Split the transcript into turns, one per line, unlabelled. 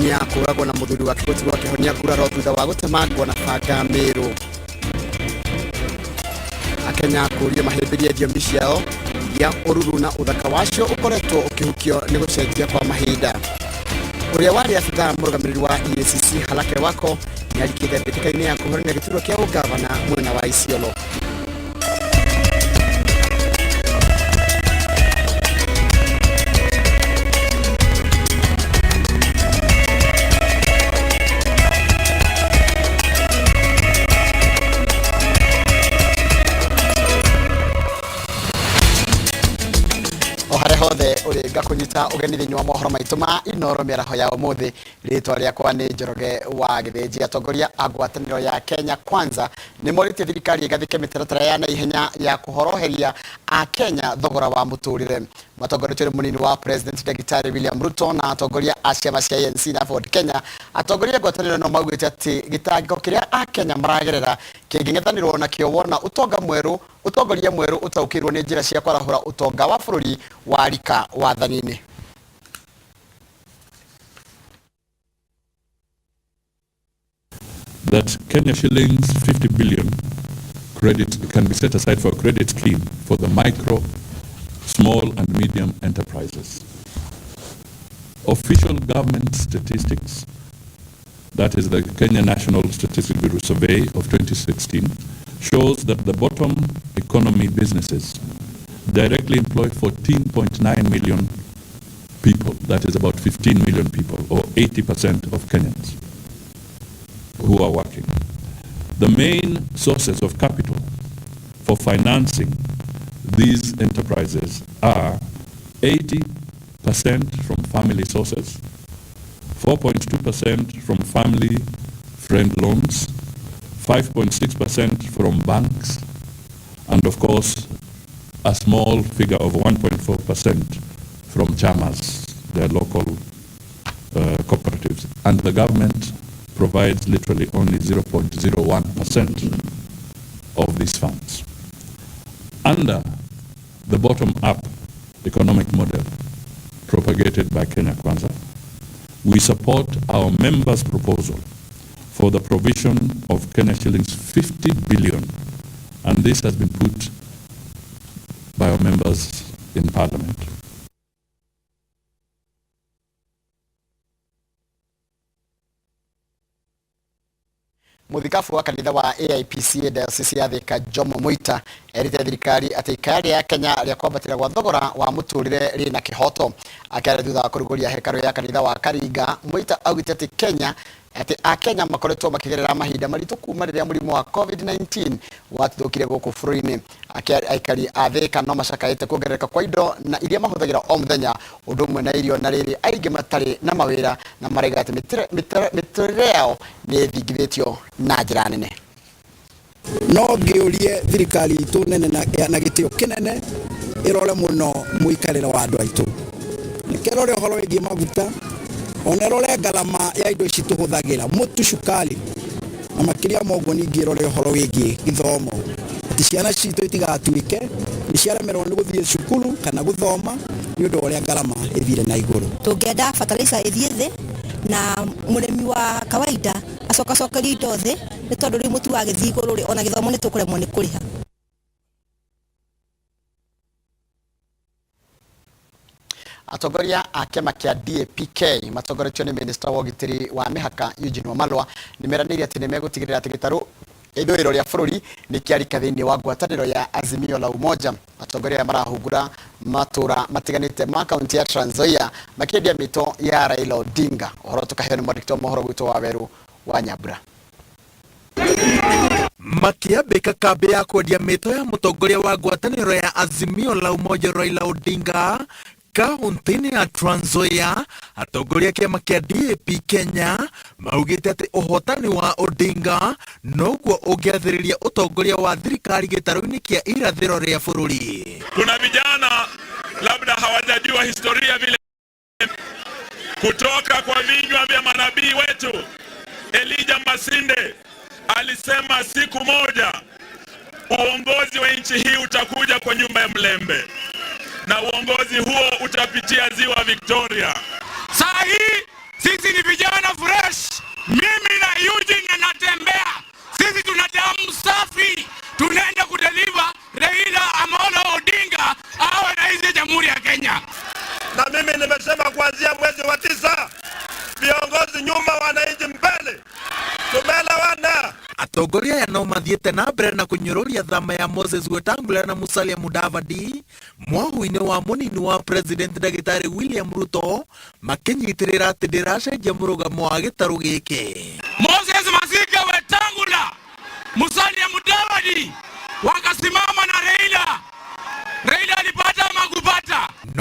Mũtumia kũragwo na mũthuri wake gũtigwo akĩhonia nguraro thutha wa gũtemangwo na banga Meru. Akenya kũrio mahĩmbĩrie thiomi ciao iria ũruru na ũthaka wacio ũkoretwo ũkĩhukio nĩ gũcenjia kwa mahinda. Ũrĩa warĩ abithaa mũrũgamĩrĩri wa EACC Halake Wako nĩ arikĩte mbĩtĩka-inĩ ya kũhũrana gĩturwa kĩa ũgavana mwena wa Isiolo. O harĩa hothe ũrĩ, ngakũnyita ũgeni thĩinĩ wa mohoro maitũ ma Inoro mĩaraho ya ũmũthĩ. Rĩtwa rĩakwa nĩ Njoroge wa Gĩthĩnji. Atongoria a ngwatanĩro ya Kenya Kwanza nĩ morĩtie thirikari ĩgathĩke mĩtaratara ya naihenya ya kũhoroheria Akenya thogora wa mũtũrĩre. Matongoretio nĩ mũnini wa President Ndagĩtarĩ William Ruto na atongoria a ciama cia ANC na Ford Kenya. Atongoria a ngwatanĩro ĩno maugĩte atĩ gĩtangĩko kĩrĩa Akenya maragerera kĩngĩng'ethanĩrwo nakĩo wona ũtonga mwerũ ũtongoria mwerũ ũtaũkĩirwo nĩ njĩra cia kwarahũra ũtonga wa bũrũri warika wathani-inĩ.
That Kenya shillings 50 billion credit can be set aside for a credit scheme for the micro, small and medium enterprises. Official government statistics, that is the Kenya National Statistics Bureau survey of 2016, shows that the bottom economy businesses directly employ 14.9 million people, that is about 15 million people, or 80% of Kenyans who are working. The main sources of capital for financing these enterprises are 80% from family sources, 4.2% from family friend loans, 5.6% from banks, and of course, a small figure of 1.4% from chamas, their local cooperatives. And the government provides literally only 0.01% of these funds. Under the bottom-up economic model propagated by Kenya Kwanza, we support our members' proposal for the provision of Kenya shillings 50 billion, and this has been put by our members in Parliament.
Mũthikabu wa kanitha wa AIPCA Diocese ya Thika Jomo Muita erĩte thirikari atĩ ikaya rĩa Kenya rĩa kwambatĩra gwa thogora wa mũtũrĩre rĩna kĩhoto. Akĩaria thutha wa kũrugũria hekarũ ya kanitha wa Karinga, Muita augĩte atĩ Kenya atĩ Akenya makoretwo makĩgerera mahinda maritũ kuma rĩrĩa mũrimũ wa COVID-19 watuthũkire gũkũ bũrũri-inĩ. Aikari a Thika no macakaĩte kuongerereka kwa indo na iria mahũthagĩra o mũthenya, ũndũ ũmwe na irio, na rĩrĩ aingĩ matarĩ na mawĩra na maraiga atĩ mĩtũrĩre yao nĩ ĩthingithĩtio na njĩra nene.
No ngĩũrie thirikari itũ nene na gĩtĩo kĩnene ĩrore mũno mũikarĩre wa andũ aitũ, nĩkĩrore ũhoro wĩgiĩ maguta, ona ĩrore ngarama ya indo ici tũhũthagĩra, mũtu, cukari, na makĩria ma ũguo ningĩ ĩrore ũhoro wĩgiĩ gĩthomo, atĩ ciana citũ itigatuĩke nĩ ciaremerwo nĩ gũthiĩ cukuru kana gũthoma nĩ ũndũ wa ũrĩa ngarama ĩthire na igũrũ.
Tũngĩenda fertilizer ĩthiĩ thĩ na mũrĩmi wa kawaida acokacokerio indo thĩ, nĩ tondũ rĩu mũtu wagĩthiĩ igũrũ rĩ, ona gĩthomo nĩ tũkũremwo nĩ kũrĩha.
Atongoria a kĩama kĩa DAPK matongoretio nĩ minista wa ũgitĩri wa mĩhaka Eugene Wamalwa nĩ meranĩire atĩ nĩ megũtigĩrĩra atĩ gĩtarũ ithũĩro rĩa bũrũri nĩ kĩarika thĩinĩ wa ngwatanĩro ya Azimio la Umoja. Atongoria aya marahungura matũra matiganĩte ma kaunti ya Trans Nzoia makĩendia mĩto ya Raila Odinga. Ũhoro tũkaheo nĩ mwandĩki wa mohoro gwitũ wa Weru wa Nyambura.
Makĩambĩka kambĩ ya kwendia mĩto ya mũtongoria wa ngwatanĩro ya Azimio la Umoja Raila Odinga kaunti-inĩ ya Trans Nzoia, atongoria a kĩama kĩa DAP Kenya maugĩte atĩ ũhotani wa Odinga noguo ũngĩathĩrĩria ũtongoria wa thirikari gĩtarũ-inĩ kĩa irathĩro rĩa bũrũri.
Kuna vijana labda hawajajua historia vile kutoka kwa vinywa vya manabii wetu. Elijah Masinde alisema siku moja uongozi wa nchi hii utakuja kwa nyumba ya Mlembe na uongozi huo utapitia ziwa Victoria.
Saa hii sisi ni vijana. Jamhuri ya Kenya.
Na mimi nimesema kuanzia mwezi wa 9, viongozi nyuma, wananchi mbele. Tumeelewana?
Atongoria aya no mathiĩte na mbere na kũnyũrũria thama ya Moses Wetangula na Musalia Mudavadi mwahu-inĩ wa mũnini wa president ndagĩtarĩ William Ruto, makĩnyitĩrĩra atĩ ndĩracenjia mũrũgamo wa gĩtarũ gĩkĩ.
Moses Masika Wetangula, Musalia Mudavadi wakasimama na Raila. Raila alipata ama kupata?
No.